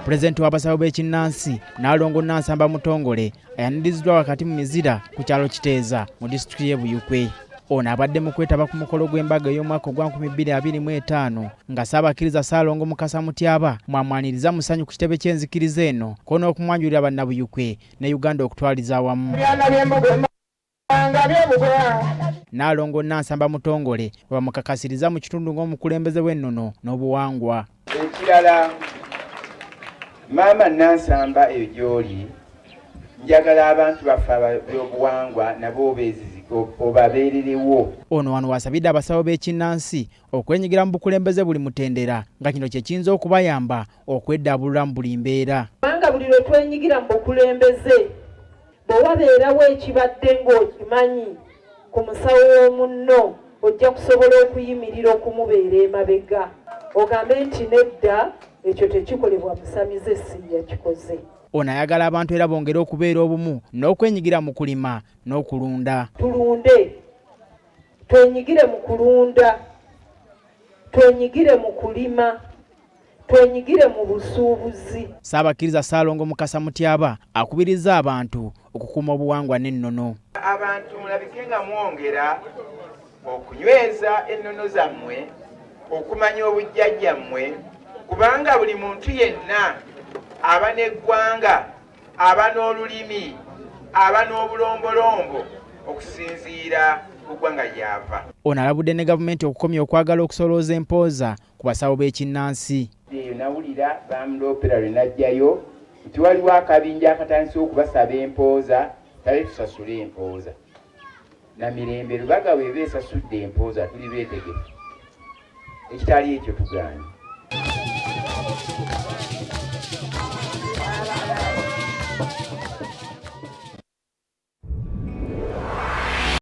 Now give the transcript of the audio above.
Pulezidenti w'abasawo b'ekinnansi Nnaalongo Nansamba Mutongole ayaniriziddwa wakati mu mizira ku kyalo Kiteeza mu disitulikiti y'e Buyukwe. Ono abadde mu kwetaba ku mukolo gw'embaga ey'omwaka ogwa 2025 nga Ssaabakkiriza Ssaalongo Mukasa Mutyaba mwamwaniriza mu ssanyu ku kitebe ky'enzikiriza eno ko n'okumwanjulira Bannabuyukwe ne Uganda okutwaliza awamu. Nnaalongo Nansamba Mutongole we bamukakasiriza mu kitundu ng'omukulembeze w'ennono n'obuwangwa. Ekirala maama Nansamba eyo gy'oli njagala abantu baffe ab'ebyobuwangwa nabo obabeererewo. Ono wano w'asabidde abasawo b'ekinnansi okwenyigira mu bukulembeze buli mutendera nga kino kye kiyinza okubayamba okweddaabulula mu buli mbeera. Kubanga buli lwe twenyigira mu bukulembeze bwe wabeerawo ekibadde ng'okimanyi ku musawo w'omunno ojja kusobola okuyimirira okumubeera emabega ogambe nti nedda ekyo tekikolebwa musamize si yakikoze. Ono ayagala abantu era bongere okubeera obumu n'okwenyigira mu kulima n'okulunda. Tulunde, twenyigire mu kulunda, twenyigire mu kulima, twenyigire mu busuubuzi. Ssaabakkiriza Ssaalongo Mukasa Mutyaba akubirizza abantu okukuuma obuwangwa n'ennono. Abantu mulabike nga mwongera okunyweza ennono zammwe, okumanya obujjajjammwe, kubanga buli muntu yenna aba n'eggwanga, aba n'olulimi, aba n'obulombolombo okusinziira ku ggwanga gy'ava. Ono alabudde ne gavumenti okukomya okwagala okusolooza empooza ku basawo b'ekinnansi. Eyo nawulira bamuloopera lwe najjayo nti waliwo akabinja akatandise okubasaba empooza, tale tusasule empooza. Namirembe Lubaga bw'eba esasudde empooza tuli beetegefu, ekitali ekyo tugaanye.